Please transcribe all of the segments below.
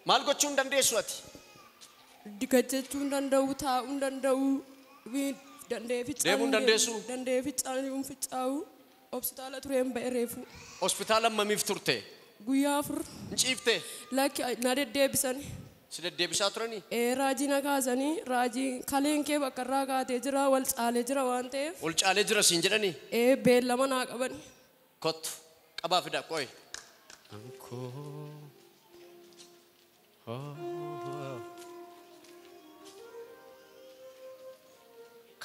Maal gochuu hin dandeessu ati? Dikachachuu hin danda'u, taa'uu hin danda'u, danda'ee Deemuu hin dandeessu? Danda'ee fincaa'uu fincaa'u. Hospitaala tureen ba'e reefu. Hospitaala hammamiif turte? Guyyaa 4. Hin ciifte? Lakki na deddeebisani. Si deddeebisaa turanii? Raajii na kaasanii, raajii kaleen kee bakka irraa kaatee jira, wal caalee jira waan ta'eef. Wal caalee jira siin jedhanii? Beellama naa qabani. Kottu qabaa fidaa qo'i.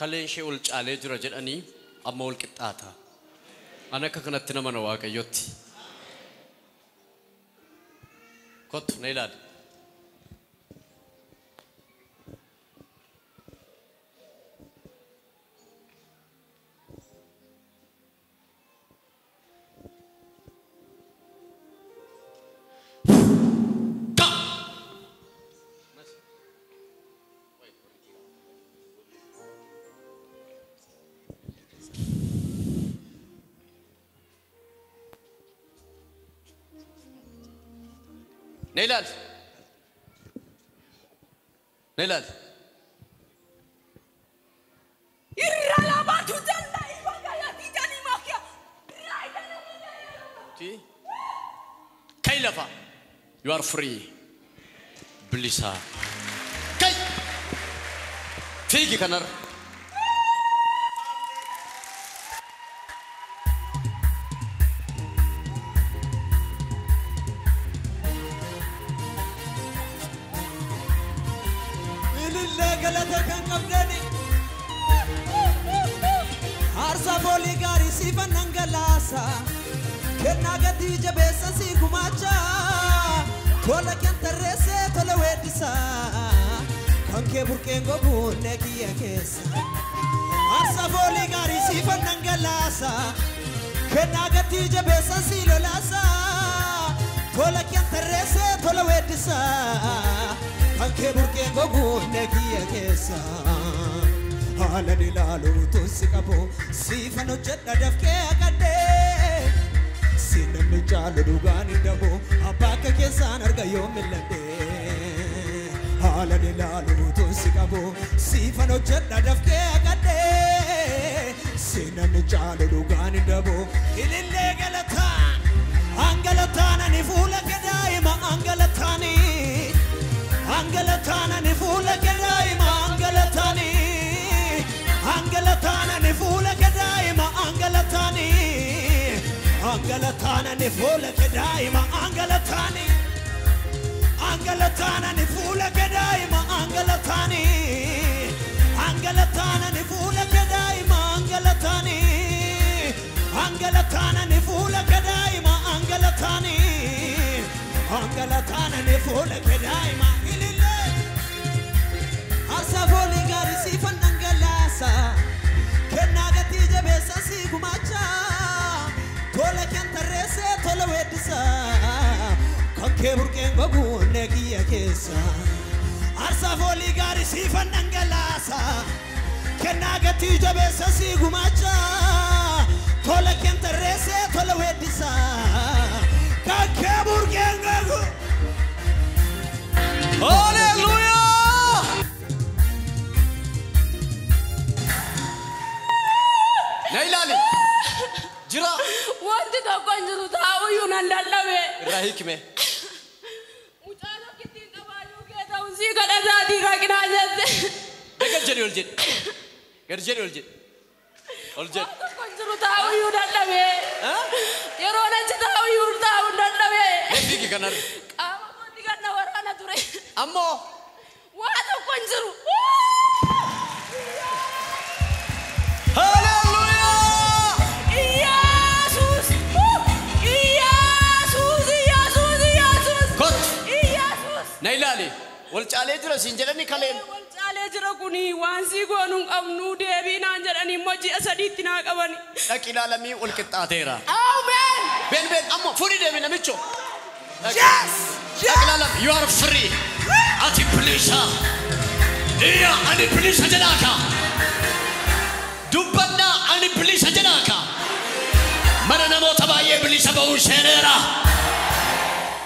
Kaleen ishee wal caalee jira jedhanii amma wal qixxaata. Ani akka kanatti nama na Waaqayyotti. Kottu na ilaali. Neilal. Neilal. Kailafa. You are free. Bilisa. Kai. Figi kanar. Kennaa gatii jabeessa si gumaacha, tola kentarreessee tola weeddisa, kan kee burqeen goguun kiyya keessa. Aarsaa foolii gaarii siifan dhangalaasa, kennaa gatii jabeessa si lolaasa, tola kentarreessee tola weeddisa, kan kee burqeen goguun kiyya keessa. Haala ilaaluutu si qabu, siifan hojjedha dafqee akadhee. Namni caalu dhugaan hin dhabu, abbaa akka keessaan arga yoo mil'adhee. Haala ilaaluutu si qabu, siifan hojjedha dafqee akadhee. Namni caalu dhugaan hin dhabu, ilillee galataan, angalataan ani fuula kee daa'ima angalataani. Angalataan ani fuula kee daa'ima angalataani. Angalataan ani fuula kee daa'ima angalataani. Angalataana ni fuula kee daa'ima angalataani. Angalataana ni fuula kee daa'ima angalataani. Angalataana ni fuula kee daa'ima angalataani. Angalataana ni fuula kee daa'ima angalataani. Angalataana ni fuula kee daa'ima ilillee. Aarsaa foolii gaarii siifan dhangalaasa. Kennaa gatii jabeessa si gumaacha. Tola kentarreessee tola weeddisa, kan kee burqeen goguun kiyya keessa. Aarsaa foolii gaarii siifan dhangalaasa, kennaa gatii jabeessa si gumaacha. Tola kentarreessee tola weeddisa, kan kee burqeen goguun. Hallelujah! Na ilaali. Jira. Wanti tokko hin jiru taa'uyyuu nan dadhabe. Irraa hiikime. Mucaa tokkittiin qabaayyuu kee ta'uun sii kadhataatii raqinaa jette. Gad jedhi ol jedhi. Gad jedhi ol jedhi. Ol jedhi. Waan tokko hin jiru taa'uyyuu dadhabe. Yeroo achi taa'uyyuu taa'uun dadhabe. Mee fiigi kanarra. Qaama kootti kan na waraana ture. Ammoo. Waa tokko hin jiru. Hallelujah! Iyyasuus! Iyyasuus! Iyyasuus! Iyyasuus! Kottu. Iyyasuus! Na ilaali. Wal caalee jira siin jedhanii kaleen. Wal caalee jira kuni waan sii goonuu hin qabnu deebii naan jedhanii immoo ji'a 3tti naa qabani. Dhaqi ilaalamii wal qixxaateera. Ameen! Been been ammoo fuudhii deemi namicho. Yes! Dhaqi ilaalami. You are free. Ati bilisa. Iyya ani bilisa jedhaaka. Dubbannaa ani bilisa jedhaaka. Mana namoota baay'ee bilisa ba'uun seeneera.